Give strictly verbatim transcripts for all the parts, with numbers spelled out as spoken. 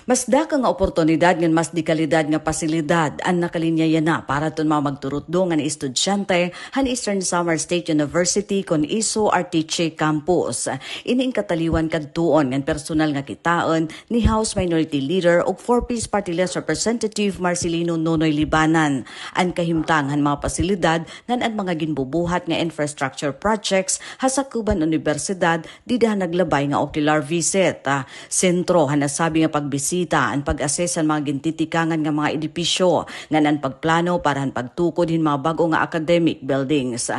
Mas dako nga oportunidad ngan mas de kalidad nga pasilidad an nakalinya yana para hit mga magturutdo ngan estudyante han Eastern Samar State University kon ESSU Arteche Campus. Ini in kataliwan kadtuon ngan personal nga kitaon ni House Minority Leader ug Four Ps Party List Representative Marcelino Nonoy Libanan. An kahimtang han mga pasilidad ngan an mga ginbubuhat nga infrastructure projects ha sakob han unibersidad dida han naglabay nga ocular visit. Ah, sentro han nasabi nga pagbisita an pag-assess han mga gintitikangan nga mga edipisyo ngan an pagplano para han pagtukod hin mga bag-o nga academic buildings.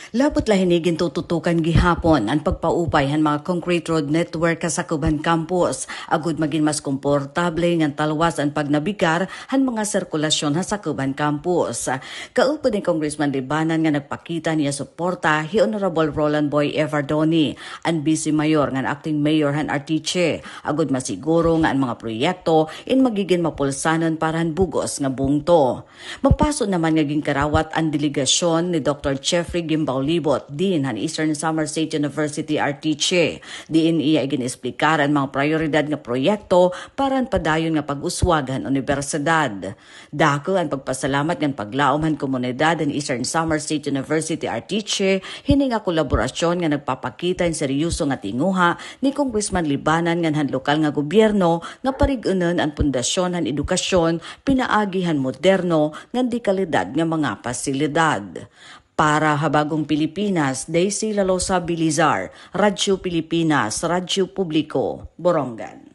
Labot la hini, gintututukan gihapon an pagpaupay han mga concrete road network ha sakob han campus agod magin mas komportable ngan talwas an pagnabigar han mga sirkulasyon ha sakob han campus. Kaupod ni Congressman Libanan nga nagpakita han iya suporta hi Honorable Roland Boy Evardone, an Vice Mayor ngan Acting Mayor han Arteche, agod masiguro nga an mga proyekto in magigin mapulsanon para han bug-os nga bungto. Mapaso naman nga ginkarawat an delegasyon ni Doktor Jeffrey Gimbaw Libot diin han Eastern Samar State University Arteche, diin iya igin-esplikar an mga prayoridad nga proyekto para han padayon nga pag-uswag han unibersidad. Dako an pagpasalamat ngan paglaom han komunidad han Eastern Samar State University Arteche hini nga kolaborasyon nga nagpapakita hin seryoso nga tinguha ni Congressman Libanan ngan han lokal nga gobyerno nga parig-unon an pundasyon han edukasyon pinaagi han moderno ngan de kalidad nga mga pasilidad. Para ha Bagong Pilipinas, Daisy Lalosa Bilizar, Radyo Pilipinas, Radyo Publiko, Borongan.